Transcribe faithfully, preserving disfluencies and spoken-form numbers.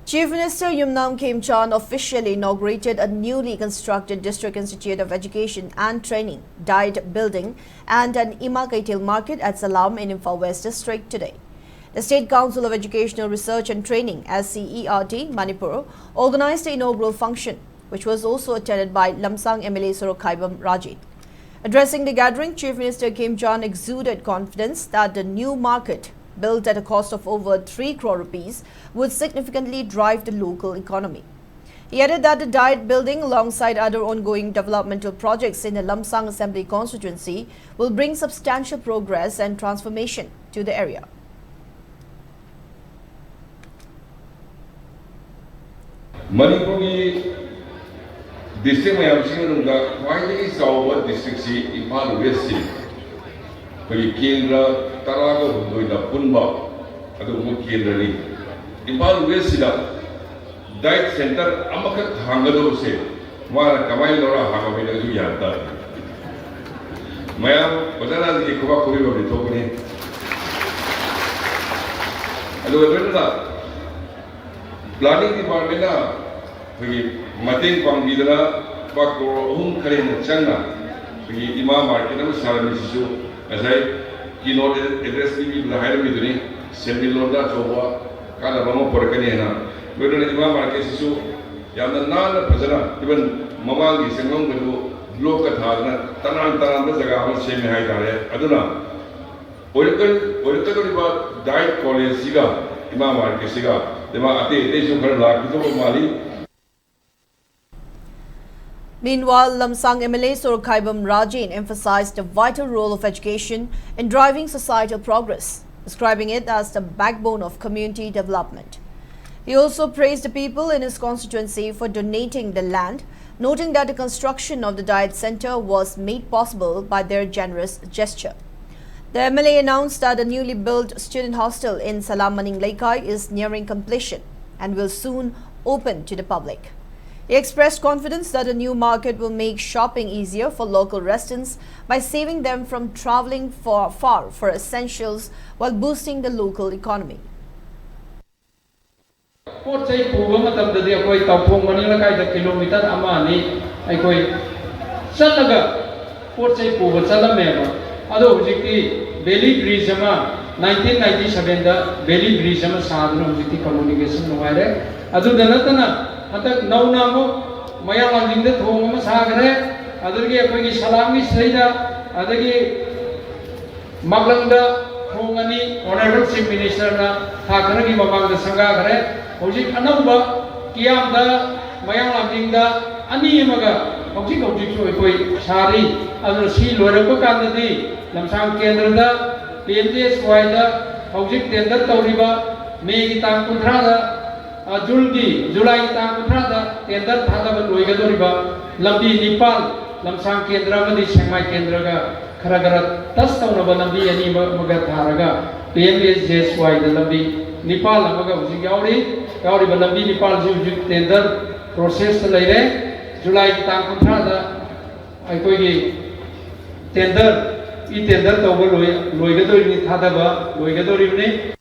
Chief Minister Yumnam Khemchand officially inaugurated a newly constructed District Institute of Education and Training, DIET building, and an Ima Keithel market at Salam in Imphal West District today. The State Council of Educational Research and Training, S C E R T, Manipur, organized the inaugural function, which was also attended by Lamsang M L A Sorokhaibam Rajen. Addressing the gathering, Chief Minister Khemchand exuded confidence that the new market, built at a cost of over three crore rupees, would significantly drive the local economy. He added that the DIET building, alongside other ongoing developmental projects in the Lamsang Assembly Constituency, will bring substantial progress and transformation to the area. ꯃꯅꯤꯄꯨꯔꯒꯤ district ꯃꯌꯥꯝꯁꯤꯒꯤ ꯃꯅꯨꯡꯗ ꯈ꯭ꯋꯥꯏꯗꯒꯤ ꯆꯥꯎꯕ ꯗꯤꯁꯇ꯭ꯔꯤꯛꯁꯤ ꯏꯝꯐꯥꯜ ꯋꯦꯁꯁꯤ꯫ ꯑꯩꯈꯣꯏꯒꯤ ꯀꯦꯟꯗ꯭ꯔ ꯇꯔꯥꯒ ꯍꯨꯝꯗꯣꯏꯅ ꯄꯨꯟꯕ ꯑꯗꯨꯒꯨꯝꯕ ꯀꯦꯟꯗ꯭ꯔꯅꯤ꯫ Imphal ꯋꯦꯁꯁꯤꯗ diet centre ꯑꯃꯈꯛ ꯍꯥꯡꯒꯗꯧꯕꯁꯦ ꯃꯥꯅ ꯀꯃꯥꯏꯅ ꯂꯧꯔ ꯍꯥꯡꯉꯝꯃꯤꯅꯣ ꯑꯩꯁꯨ ꯒ꯭ꯌꯥꯟ ꯇꯥꯗꯦ꯫ ꯃꯌꯥꯝ ꯑꯣꯖꯥ ꯅꯥꯟꯗꯒꯤ ꯈꯨꯕꯥꯛ ꯈꯨꯕꯤꯕ ꯑꯃꯗꯤ ꯊꯣꯛꯄꯅꯤ꯫ ꯑꯗꯨꯒ ꯂꯣꯏꯅꯅ ꯄ꯭ꯂꯥꯅꯤꯡ ꯗꯤꯄꯥꯔꯠꯃꯦꯟꯅ ꯑꯩꯈꯣꯏꯒꯤ ꯃꯇꯦꯡ ꯄꯥꯡꯕꯤꯗꯅ ꯂꯨꯄꯥ ꯀ꯭ꯔꯣꯔ ꯑꯍꯨꯝ ꯈꯔ ꯍꯦꯟꯅ ꯆꯪꯅ ꯑꯩꯈꯣꯏꯒꯤ ꯏꯃꯥ ꯃꯥꯔꯀꯦꯠ ꯑꯃ ꯁꯥꯔꯝꯃꯤꯁꯤꯁꯨ ꯉꯁꯥꯏ ꯀꯤꯅꯣꯠ ꯑꯦꯗ꯭ꯔꯦꯁ ꯄꯤꯕꯤꯕꯗ ꯍꯥꯏꯔꯝꯃꯤꯗꯨꯅꯤ, ꯁꯦꯟꯃꯤꯠꯂꯣꯟꯗ ꯑꯆꯧꯕ ꯀꯥꯟꯅꯕ ꯑꯃ ꯄꯨꯔꯛꯀꯅꯤ ꯍꯥꯏꯅ꯫ ꯂꯣꯏꯅꯅ ꯏꯃꯥ ꯃꯥꯔꯀꯦꯠꯁꯤꯁꯨ ꯌꯥꯝꯅ ꯅꯥꯟꯅ ꯐꯖꯅ, ꯏꯚꯟ ꯃꯃꯥꯡꯒꯤ ꯆꯪꯐꯝꯒꯗꯨ ꯕ꯭ꯂꯣꯛꯀ ꯊꯥꯗꯅ ꯇꯅꯥꯟ ꯇꯅꯥꯟꯕ ꯖꯒꯥ ꯑꯃ ꯁꯦꯝꯃꯦ ꯍꯥꯏꯇꯥꯔꯦ꯫ ꯑꯗꯨꯅ ꯑꯣꯏꯔꯛꯀ-, ꯑꯣꯏꯔꯛꯀꯗꯧꯔꯤꯕ ꯗꯥꯏꯠ ꯀꯣꯂꯦꯖꯁꯤꯒ ꯏꯃꯥ ꯃꯥꯔꯀꯦꯠꯁꯤꯒ ꯂꯩꯕꯥꯛ ꯑꯇꯩ ꯑꯇꯩꯁꯨ ꯈꯔ ꯂꯥꯛꯈꯤꯗꯧꯕ ꯃꯥꯜꯂꯤ꯫ Meanwhile, Lamsang M L A Sorokhaibam Rajen emphasized the vital role of education in driving societal progress, describing it as the backbone of community development. He also praised the people in his constituency for donating the land, noting that the construction of the DIET center was made possible by their generous gesture. The M L A announced that the newly built student hostel in Salam Maning Leikai is nearing completion and will soon open to the public. He expressed confidence that the new market will make shopping easier for local residents by saving them from traveling for far for essentials while boosting the local economy. ꯄꯣꯠ ꯆꯩ ꯄꯨꯕ ꯃꯇꯝꯗꯗꯤ ꯑꯩꯈꯣꯏ ꯇꯥꯎꯊꯣꯡ ꯃꯅꯤꯡ ꯂꯩꯀꯥꯏꯗ kilometre ꯑꯃ ꯑꯅꯤ ꯑꯩꯈꯣꯏ ꯆꯠꯂꯒ ꯄꯣꯠ ꯆꯩ ꯄꯨꯕ ꯆꯠꯂꯝꯃꯦꯕ꯫ ꯑꯗꯣ ꯍꯧꯖꯤꯛꯇꯤ ꯕꯦꯂꯤ ꯕ꯭ꯔꯤꯖ ꯑꯃ, ꯅꯥꯏꯟꯇꯤꯟ ꯅꯥꯏꯟꯇꯤ ꯁꯚꯦꯟꯗ ꯕꯦꯂꯤ ꯕ꯭ꯔꯤꯖ ꯑꯃ ꯁꯥꯗꯨꯅ ꯍꯧꯖꯤꯛꯇꯤ ꯀꯝꯃꯨꯅꯤꯀꯦꯁꯟ ꯅꯨꯡꯉꯥꯏꯔꯦ꯫ ꯑꯗꯨꯗ ꯅꯠꯇꯅ ꯍꯟꯗꯛ ꯅꯧꯅ ꯑꯃꯨꯛ ꯃꯌꯥꯡ ꯂꯥꯡꯖꯤꯡꯗ ꯊꯣꯡ ꯑꯃ ꯁꯥꯈ꯭ꯔꯦ꯫ ꯑꯗꯨꯗꯒꯤ ꯑꯩꯈꯣꯏꯒꯤ ꯁꯂꯥꯝꯒꯤ ꯁꯤꯗꯩꯗ, ꯑꯗꯒꯤ ꯃꯥꯛꯂꯪꯗ ꯊꯣꯡ ꯑꯅꯤ ꯑꯣꯅꯔꯦꯕꯜ ꯆꯤꯐ ꯃꯤꯅꯤꯁꯇꯔꯅ ꯊꯥ ꯈꯔꯒꯤ ꯃꯃꯥꯡꯗ ꯁꯪꯒꯥꯈ꯭ꯔꯦ꯫ ꯍꯧꯖꯤꯛ ꯑꯅꯧꯕ ꯀꯤꯌꯥꯝꯗ, ꯃꯌꯥꯡ ꯂꯥꯡꯖꯤꯡꯗ ꯑꯅꯤ ꯑꯃꯒ ꯍꯧꯖꯤꯛ ꯍꯧꯖꯤꯛꯁꯨ ꯑꯩꯈꯣꯏ ꯁꯥꯔꯤ꯫ ꯑꯗꯨꯅ ꯁꯤ ꯂꯣꯏꯔꯛꯄ ꯀꯥꯟꯗꯗꯤ ꯂꯝꯁꯥꯡ ꯀꯦꯟꯗ꯭ꯔꯗ ꯄꯤ ꯑꯦꯝ ꯖꯤ ꯑꯦꯁ ꯋꯥꯏꯗ ꯍꯧꯖꯤꯛ ꯇꯦꯟꯗꯔ ꯇꯧꯔꯤꯕ ꯃꯦꯒꯤ ꯇꯥꯡ ꯀꯨꯟꯊ꯭ꯔꯥꯗ, ꯑ, ꯖꯨꯟꯒꯤ, ꯖꯨꯂꯥꯏꯒꯤ ꯇꯥꯡ ꯀꯨꯟꯊ꯭ꯔꯥꯗ ꯇꯦꯟꯗꯔ ꯊꯥꯗꯕ ꯂꯣꯏꯒꯗꯧꯔꯤꯕ ꯂꯝꯕꯤ ꯅꯤꯄꯥꯜ, ꯂꯝꯁꯥꯡ ꯀꯦꯟꯗ꯭ꯔ ꯑꯃꯗꯤ ꯁꯦꯛꯃꯥꯏ ꯀꯦꯟꯗ꯭ꯔꯒ ꯈꯔ ꯈꯔ ꯇꯁ ꯇꯧꯅꯕ ꯂꯝꯕꯤ ꯑꯅꯤ ꯑꯃꯒ ꯊꯥꯔꯒ ꯄꯤ ꯑꯦꯝ ꯑꯦꯁ ꯖꯤ ꯑꯦꯁ ꯋꯥꯏꯗ ꯂꯝꯕꯤ ꯅꯤꯄꯥꯜ ꯑꯃꯒ ꯍꯧꯖꯤꯛ ꯌꯥꯎꯔꯤ꯫ ꯌꯥꯎꯔꯤꯕ ꯂꯝꯕꯤ ꯅꯤꯄꯥꯜꯁꯤ ꯍꯧꯖꯤꯛ ꯇꯦꯟꯗꯔ ꯄ꯭ꯔꯣꯁꯦꯁꯇ ꯂꯩꯔꯦ꯫ ꯖꯨꯂꯥꯏꯒꯤ ꯇꯥꯡ ꯀꯨꯟꯊ꯭ꯔꯥꯗ ꯑꯩꯈꯣꯏꯒꯤ ꯇꯦꯟꯗꯔ, ꯏ ꯇꯦꯟꯗꯔ ꯇꯧꯕ ꯂꯣꯏ-, ꯂꯣꯏꯒꯗꯧꯔꯤꯕꯅꯤ, ꯊꯥꯗꯕ ꯂꯣꯏꯒꯗꯧꯔꯤꯕꯅꯤ꯫